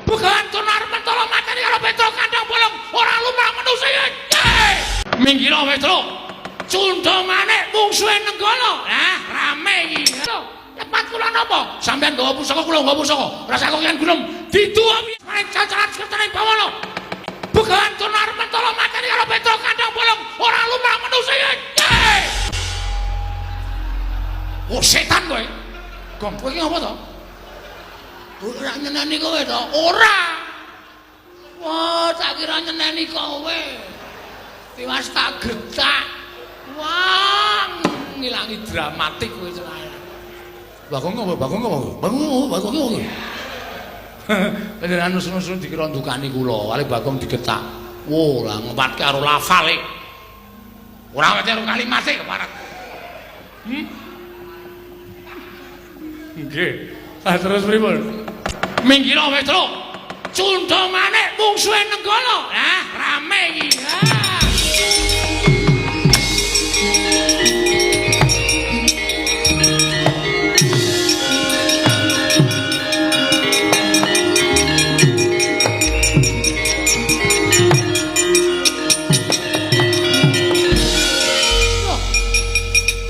Begawan Durna arep mentala mateni karo Petruk kandhang bolong ora lumrah manusa iki. Minggir Petruk. Cundha manik mungsuhe Nenggala. Lah rame iki. Lepat kula napa? Sampeyan nggawa pusaka kula nggawa pusaka. Rasa kok yen gunung diduwa piye? Maring cacaran sekertane bawana. Begawan Durna arep mentala mateni karo Petruk kandhang bolong ora lumrah manusa iki. Oh setan kowe. Gong kowe iki ngapa to? Ora nyeneni kowe to? Ora. Wah, tak kira nyeneni kowe. Tiwas tak getak. Wah, ngilangi dramatik kowe celana. Bagong apa? Bagong apa? Bagong bagong apa? Panjenengan nusun-nusun dikira ndukani kula, kali Bagong digetak. Wo, lah ngepatke karo lafale. Ora ngerti karo kalimate keparat. Nggih. Lah terus pripun? Minggir Petruk. Cundha manik mungsuhe Nenggala. Lah rame iki. Ah. Loh,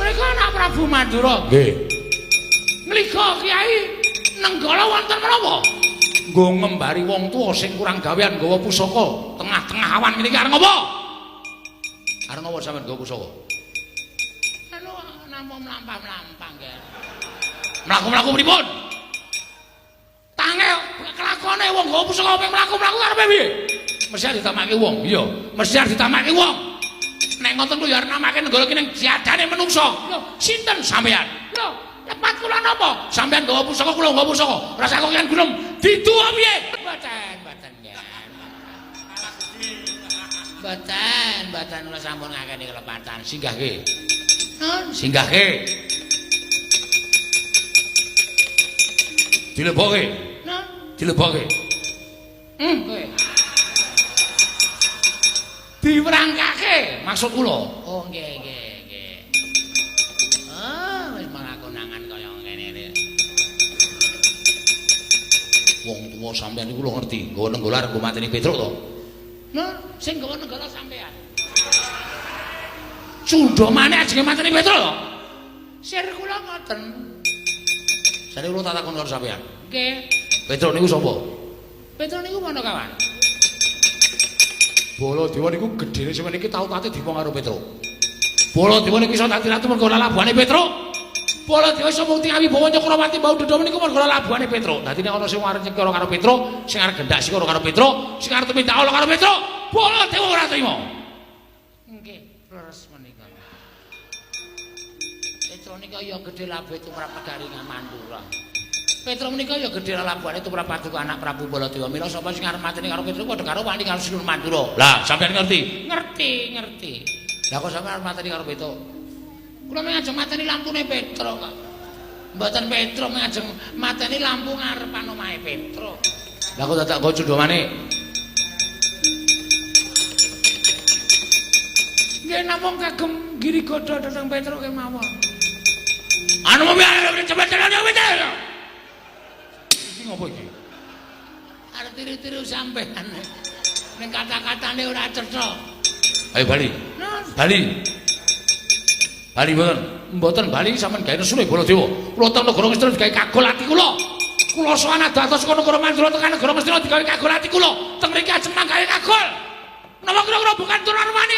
mereka anak Prabu Mandura. Nggih. Ngliga Kyai Nenggala wonten menapa? Nggo ngembari wong tuwa sing kurang gawean nggawa pusaka tengah-tengah awan ngene iki arep ngopo? Arep ngopo sampean nggawa pusaka? Anu namung mlampah-mlampah nggih. Mlaku-mlaku pripun? Tange kelakone wong nggawa pusaka ping mlaku-mlaku karepe piye? Mesti arep ditamake wong. Iya, mesti arep ditamake wong. Nek ngoten kuwi ya arep namake Nenggala ki ning jadane menungsa. Lho, sinten sampean? Lho, lepat kula napa? Sampean nggawa pusaka kula nggawa pusaka. Rasa kok yen gunung diduwa piye? Mboten, mboten nggih. Mboten, mboten kula sampun ngakeni kelepatan. Singgahke. Nun, Singgahke. Dilebokke. nun. Dilebokke. Kowe. Diwerangkake Maksud kula. Oh, nggih, nggih, nggih. Ah, wis malah konangan kaya ngene iki. Wong tuwa sampean niku lho ngerti, nggawa Nenggala arep nggo mateni Petruk to. Nah, sing nggawa Nenggala sampean. Cundha maneh ajenge mateni Petruk to? Sir kula ngoten. Jane kula tak takon karo sampean. Nggih. Petruk niku sapa? Petruk niku mana kawan? Baladewa niku gedhene sampeyan iki tau tate dipong karo Petruk. Baladewa niku iso dadi ratu mergo lalabuhane Petruk. Baladewa iso mukti awibawa Cakrawati mbau deda niku mergo lalabuhane Petruk. Dadi nek ana sing arep nyekara karo Petruk, sing arep gendak sikara karo Petruk, sing arep tumindak ala karo Petruk, Baladewa ora trima. Nggih, leres menika. Petruk nika ya gedhe labuhe tumrap Pegaringan Mandura. Petruk menika ya gedhe lalabuhane tumrap paduka anak Prabu Baladewa. Mila sapa sing arep mateni karo Petruk padha karo wani karo Sinuhun Mandura. Lah, sampean ngerti? Ngerti, ngerti. Lah kok sampean arep mateni karo Petruk? Kula mung ajeng mateni lampune Petruk kok. Mboten Petruk mung ajeng mateni lampu ngarepan omahe Petruk. Lah kok dadak nggo cundha manik? Nggih namung kagem giri godha dhateng Petruk kemawon. Anu piye cepet cepet. Iki ngopo iki? Arep tiru-tiru sampean. Ning kata-katane ora cetha. Ayo bali. Nun, Bali. Bali mboten. Mboten bali sampean gawe nesune Baladewa. Kula teng negara Ngastina digawe kagol ati kula. Kula sowan dados saka negara Mandura tekan negara Ngastina digawe kagol ati kula. Teng mriki ajeng manggawe kagol. Napa kira-kira bukan turunan wani